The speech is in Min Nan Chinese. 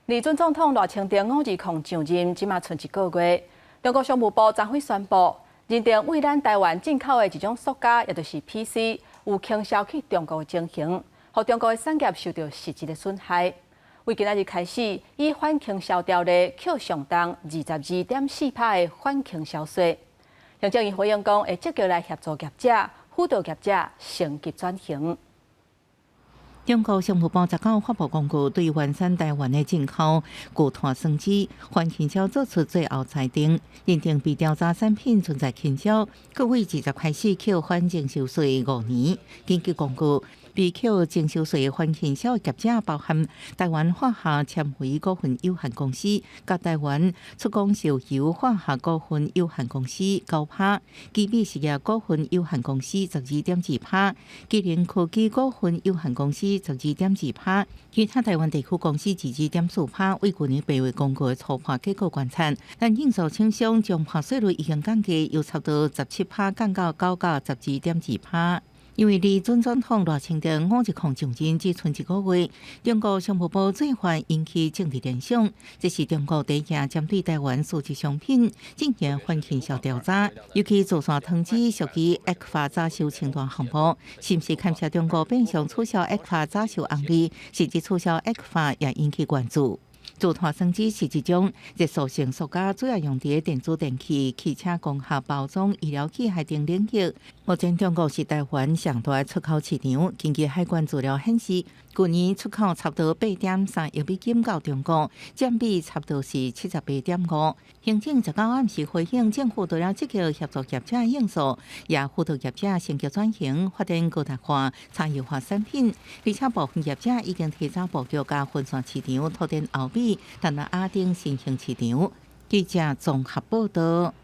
離準總統賴清德5/20上任，這馬賰一個月。中國商務部昨昏宣布，認定對咱台灣進口的一種塑膠，也就是 PC，有傾銷去中國的情形，予中國的產業受到實質的損害。對今仔日開始，以反傾銷條例扣上重22.4%的反傾銷稅。行政院回應講，會積極來協助業者、輔導業者升級轉型。中國商務部19發布公告，對完善台灣的進口聚碳酸酯反傾銷做出最後裁定，認定被調查產品存在傾銷，閣對20開始扣反徵收稅5年。根據公告，被扣徵收稅反傾銷業者包含台灣化學纖維股份有限公司、佮台灣出光石油化學股份有限公司9%，基美實業股份有限公司12.2%，吉林科技股份有限公司12.2%，其他台灣地區公司22.4%。對舊年8月公告的初判結果觀察，但應訴廠商將判稅率已經降低，由差不多17%降到9到12.2%。因為離準總統賴清德5/20上任只賰一個月，中國商務部做法引起政治聯想，這是中國第一次針對台灣塑質商品進行反傾銷調查，尤其聚碳酸酯屬於 ECFA 早收清單項目，是毋是牽涉中國變相取消 ECFA 早收紅利，甚至取消 ECFA 也引起關注。聚碳酸酯是一種熱塑性塑膠，主要用佇電子電器、汽車工學包裝、醫療器械等領域。目前中國是台灣上大的出口市場，根據海關資料顯示，舊年出口差不多8.3億美金到中國，佔比差不多是78.5。行政十九暗時回應，政府除了積極協助業者應訴，也輔導業者升級轉型，發展高大化、差異化產品。而且部分業者已經提早布局，共分散市場，拓展歐美、東南亞等新興市場。記者綜合報道。